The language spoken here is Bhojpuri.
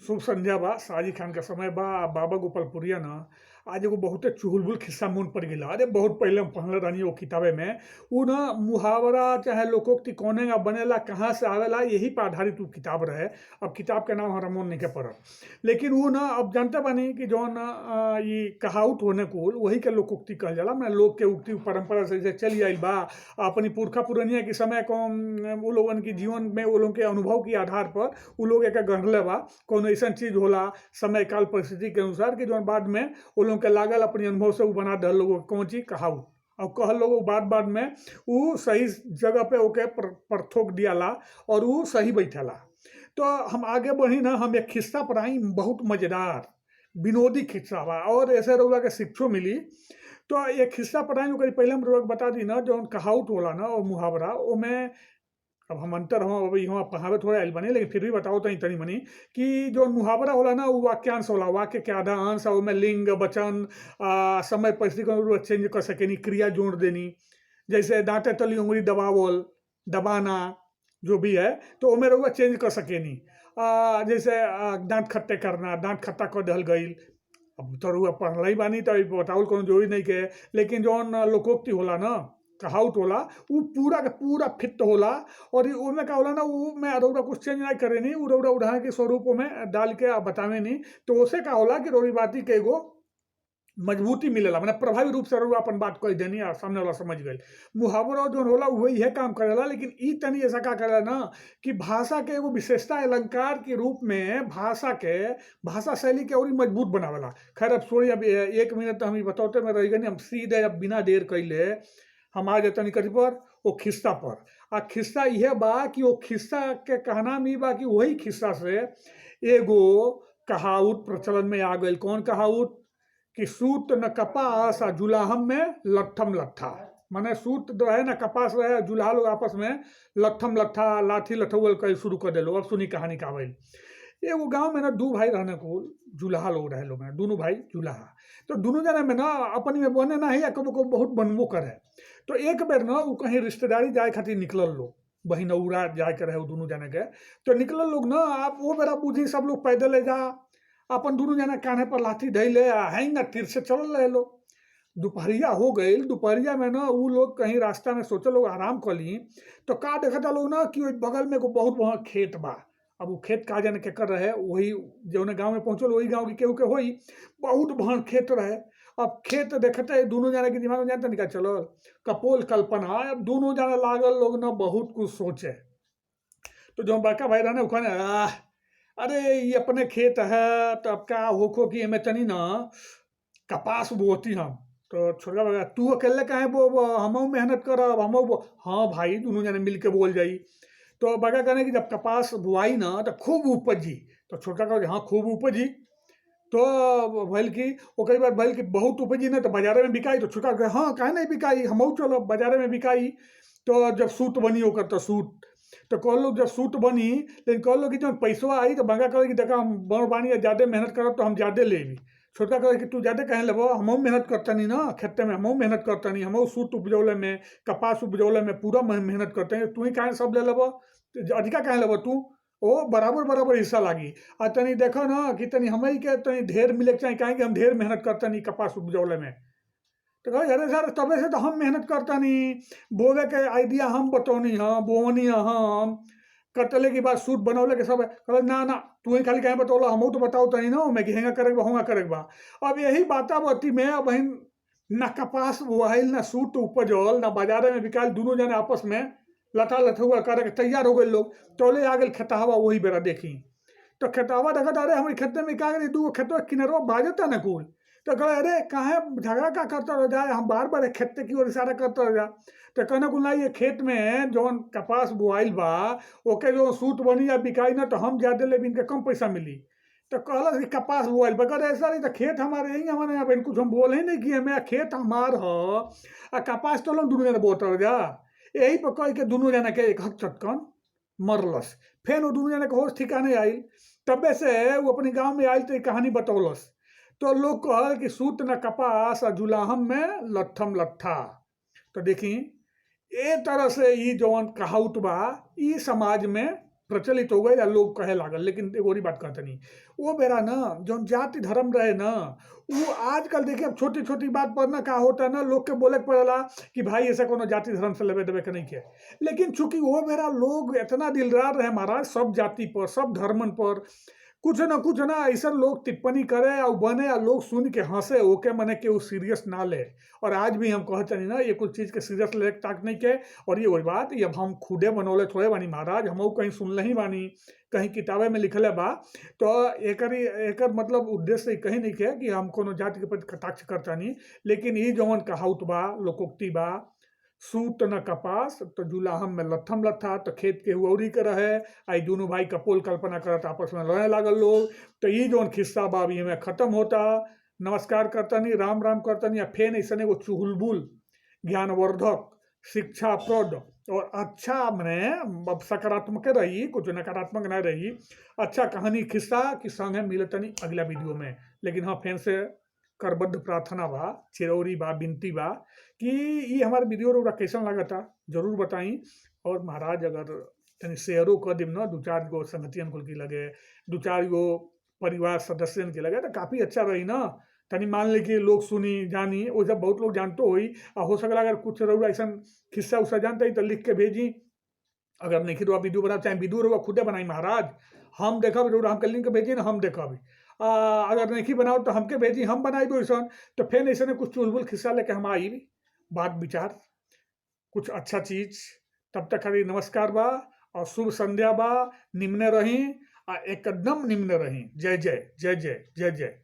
शुभ संध्या बा, साजी खान के समय बा। आ बाबा गोपालपुरिया न आज एगो बहुते चुलबुल खिस्सा मोन पड़ गइल। अरे बहुत पहिले हम पढ़ले रहनी ओ किताबे में। उ न मुहावरा चाहे लोकोक्ति कौने का बनेला, कहाँ से आवेला, यही पे आधारित उ किताब रहे। अब किताब के नाम हमरा मोन नइखे पड़त, लेकिन उ न अब जानते बानी कि जौन इ कहावत होने कुल वही के लोकोक्ति कहल जाला। माने लोग के उक्ति परंपरा से जैसे चली आइल बा, अपनी पुरखा पुरनिया के समय कौन उ लोगन के जीवन में उ लोगन के अनुभव के आधार पर उ लोग एके गढ़ले बा। कौनो अइसन चीज होला समय काल परिस्थिति के अनुसार कि जौन बाद में उ लोगन के लागल अपने अनुभव से उ बना दहल लोग कौन चीज कहावत और कहल लोग बाद बाद में उ सही जगह पे ओके पर थोक दियाला और उ सही बैठेला। तो हम आगे बढ़ी ना, हम एक खिस्सा पर आई, बहुत मज़ेदार विनोदी खिस्सा बा और ऐसे रउआ के शिक्षो मिली। तो एक खिस्सा पर आई, ओकरे पहले हम रउआ के बता दी ना, जौन कहावत होला ना और मुहावरा ओमे अब हम अंतर हम अब इहवा पढ़ावे थोड़े आइल बानी, लेकिन फिर भी बताओ तनी तनी मनी कि जो मुहावरा होला ना उ वाक्यांश होला, वाक्य के आधा अंश। ओमे लिंग वचन समय परिस्थिति के अनुरूप चेंज कर सकेनी, क्रिया जोड़ देनी। जैसे दांते तली उंगली दबावल, दबाना, जो भी है, तो ओमे रउआ चेंज कर सकेनी। जैसे दांत खट्टे करना, दांत खट्टा कर दहल गईल। अब तो रउआ पढ़ल ही बानी तो बतावल कोनो जरूरी नहीं के, लेकिन जौन लोकोक्ति होला ना, कहावत होला, उ पूरा के पूरा फिट होला। और ओमे का होला ना, उ में रउरा कुछ चेंज नहीं करेनी, उ रउरा उदाहरण के स्वरूप में डाल के आ बतावे नी, तो ओसे का होला कि रउरी बाती के एगो मजबूती मिलेला, माने प्रभावी रूप से रउआ अपन बात कह देनी आ सामने वाला समझ गइल। मुहावरा जौन होला उहे इहे काम करेला, लेकिन इ तनी ऐसा का करेला ना कि भाषा के एगो विशेषता अलंकार के रूप में भाषा के भाषा शैली के और मजबूत बनावेला। खैर अब छोड़ी, अब एक मिनट तो हम बताते में रह गए। हम सीधे अब बिना देर कैले हम आ जातनी कथी पर, ओ खिस्सा पर। आ खिस्सा इहे बा कि ओ खिस्सा के कहना में बा कि वही खिस्सा से एगो कहावत प्रचलन में आ गई। कौन कहावत? कि सूत न कपास आ जुलाहम में लट्ठम लट्ठा। माने सूत रहे ना कपास रहे, जुलाहा लोग आपस में लट्ठम लट्ठा लाठी लठौल कही शुरू कर दिलो। अब सुनी कहानी का भइल। एगो गांव में ना दू भाई रहने को जुलाहा लोग रहे लोग, दोनों भाई जुलाहा। तो दोनों जना में ना अपन में बने ना है या कबो कबो बहुत बनबो करे। तो एक बेर ना उ कहीं रिश्तेदारी जाए खातिर निकलल लोग, बहिनौरा जाए के रहे दोनों जने के। तो निकलल लोग ना, आप वो बेरा बुझी सब लोग पैदल जा, अपन दोनों जना कान्हे पर लाठी धैले आ हैंग तीर से चलल रहे लोग। दोपहरिया हो गई। दोपहरिया में ना उ लोग कहीं रास्ता में सोचे लोग आराम कर ली, तो का देखता लोग ना कि बगल में एगो बहुत बड़ा खेत बा। अब वो खेत का जाने केकर रहे, वही जौने गांव में पहुंचल वही गांव के केहू के होई, बहुत बड़ा खेत रहे। अब खेत देखते दोनों जाने के दिमाग में जानते निकाल चलो कपोल कल्पना। अब दोनों जाने लागल लोग ना बहुत कुछ सोचे। तो जो बड़का भाई रहने कहने, अरे ये अपने खेत है तो अब का होखो कि एमे तनी ना कपास बोती हम। तो छोटका भाई, तू अकेले काहे बोब, हमहू मेहनत करब, हमहू बो। हाँ भाई दोनों जने मिल के बोल जाई। तो बड़का कहने कि जब कपास बोआई ना तो खूब उपजी। तो छोटका कहे हाँ खूब उपजी। तो भइल कि ओकरे बाद भइल कि बहुत उपजी ना तो बाजारे में बिकाई। तो छोटका कहे हाँ काहे नहीं बिकाई, हमहू चलब बाजारे में बिकाई। तो जब सूत बनी ओकर तो सूत, तो कहलो जब सूत बनी, लेकिन कहलो कि जब पैसवा आई तो बंगा कहे कि देखा हम बड़ बानी या ज़्यादा मेहनत करब तो हम ज़्यादा लेबी। छोटका कहे कि तू ज़्यादा कहे लेबो, हमहू मेहनत करतनी ना खेते में, हमहू मेहनत करतनी, हमहू सूत उपजौले में कपास उपजौले में पूरा मेहनत करते हैं, तू ही काहे सब ले लेबो, अधिका काहे लेबो तू, ओ बराबर बराबर हिस्सा लागी। आ तनी देखो ना कि तनी हमई के तनी ढेर मिले के चाही, काहे कि हम ढेर मेहनत करतनी कपास उपजौले में। तो कहे अरे सर तबे से तो हम मेहनत करतनी, बोवे के आइडिया हम बतौनी हाँ, बोवनी हम, कटले के बाद सूट बनौले के सब। कहे ना ना तू ही खाली काहे बतौला, हमहू तो बताओ तनी ना ओमे कि हेंगा करे के बा होंगा करे के बा। अब यही बाताबाती में अब ना कपास बोआइल ना सूट उपजल ना बाजारे में बिकाइल, दोनों जने आपस में लथा लथुआ करे के तैयार हो गए लोग। तोले आ गए खेताहवा वही बेरा देखी तो खेताहवा देखत अरे हमारे खेते में का गई दूगो खेतवा किनरवा बाजता ना कुल। तो कहे अरे काहे झगड़ा का करता रह जाए, हम बार बार खेते की ओर इशारा करता रह जा। तो कहना कुल ना ये खेत में जौन कपास बोआइल बा ओके जो सूत बनी या बिकाई ना तो हम ज़्यादा लेब, इनके कम पैसा मिली। तो कहलस कि कपास बोआइल बा, कहले ऐसा नहीं तो खेत हमारे यही हमारे यहाँ पे कुछ हम बोले ही नहीं कि हमें खेत हमार ह आ कपास तो लोग दुनू जना बोत रह जा। यही पर कह के दुनू जना के एक हक चटकन मरलस। फेन वो दुनू जना के होश ठिकाने आइल, तबे से वो अपने गांव में आइल तो कहानी बतौलस। तो लोग कहल कि सूत न कपास आ जुलाहम में लट्ठम लट्ठा। तो देखी ए तरह से ई जौन कहावत बा ई समाज में प्रचलित हो गइल आ लोग कहे लागल। लेकिन एगो औरी बात कहतनी, वो बेरा ना जौन जाति धर्म रहे ना, वो आजकल देखिए अब छोटी छोटी बात पर ना का होता ना, लोग के बोले के पड़ेला कि भाई ऐसा कोनो जाति धर्म से लेवे देवे के नहीं के। लेकिन चूंकि वो बेरा लोग इतना दिलदार रहे महाराज, सब जाति पर सब धर्मन पर कुछ न कुछ ना ऐसा लोग टिप्पणी करे और बने आ लोग सुन के हंसे, ओके मने के वो सीरियस ना ले। और आज भी हम कहते नहीं ना ये कुछ चीज़ के सीरियस ले ताक नहीं के। और ये वही बात, ये अब हम खुदे बनौले थोड़े बानी महाराज, हम कहीं सुनले ही बानी, कहीं किताबे में लिखले बा। तो एकर एकर मतलब उद्देश्य कहीं नहीं के कि हम कोनो जाति के प्रति कटाक्ष करता नहीं, लेकिन ये जौन कहावत बा, लोकोक्ति बा, सूत न कपास तो जुलाहम में लत्थम लत्था, तो खेत के हुऔरी के रहे, आई दोनों भाई कपोल कल्पना करत आपस में लड़े लागल लोग। तो ये जौन खिस्सा बा अभी में खत्म होता। नमस्कार करतनी, राम राम करतनी। आ फेन ऐसा एगो चुहलबुल ज्ञानवर्धक शिक्षाप्रद और अच्छा मने अब सकारात्मक रही, कुछ नकारात्मक ना रही, अच्छा कहानी खिस्सा कि संगे मिलतनी अगला वीडियो में। लेकिन हाँ, फेन से करबद्ध प्रार्थना बा, चिरौरी बा, विनती बा कि ये हमारे वीडियो रउरा कैसन लागता जरूर बताई। और महाराज अगर तनी शेयरो कर दिम ना, दू चार गो संगतियन कुल की लगे, दू चार गो परिवार सदस्यन के लगे, तो काफ़ी अच्छा रही ना। तनी मान ली कि लोग सुनी जानी, वो सब बहुत लोग जानतो होई, आ हो सकला अगर कुछ रउरा ऐसा खिस्सा उस्सा जानते ही तो लिख के भेजी। अगर नहीं रउआ वीडियो बना चाहे वीडियो रउआ खुदे बनाई महाराज, हम देखब, रउरा हमके लिंक भेजी ना, हम देखब। अगर नहीं बनाओ तो हमके भेजी, हम बनाई ऐसा। तो फिर ऐसे कुछ चुलबुल खिस्सा लेके हम आई, बात विचार कुछ अच्छा चीज। तब तक खाली नमस्कार बा और शुभ संध्या बा। निम्ने रही आ एकदम निम्ने रही। जय जय जय जय जय जय।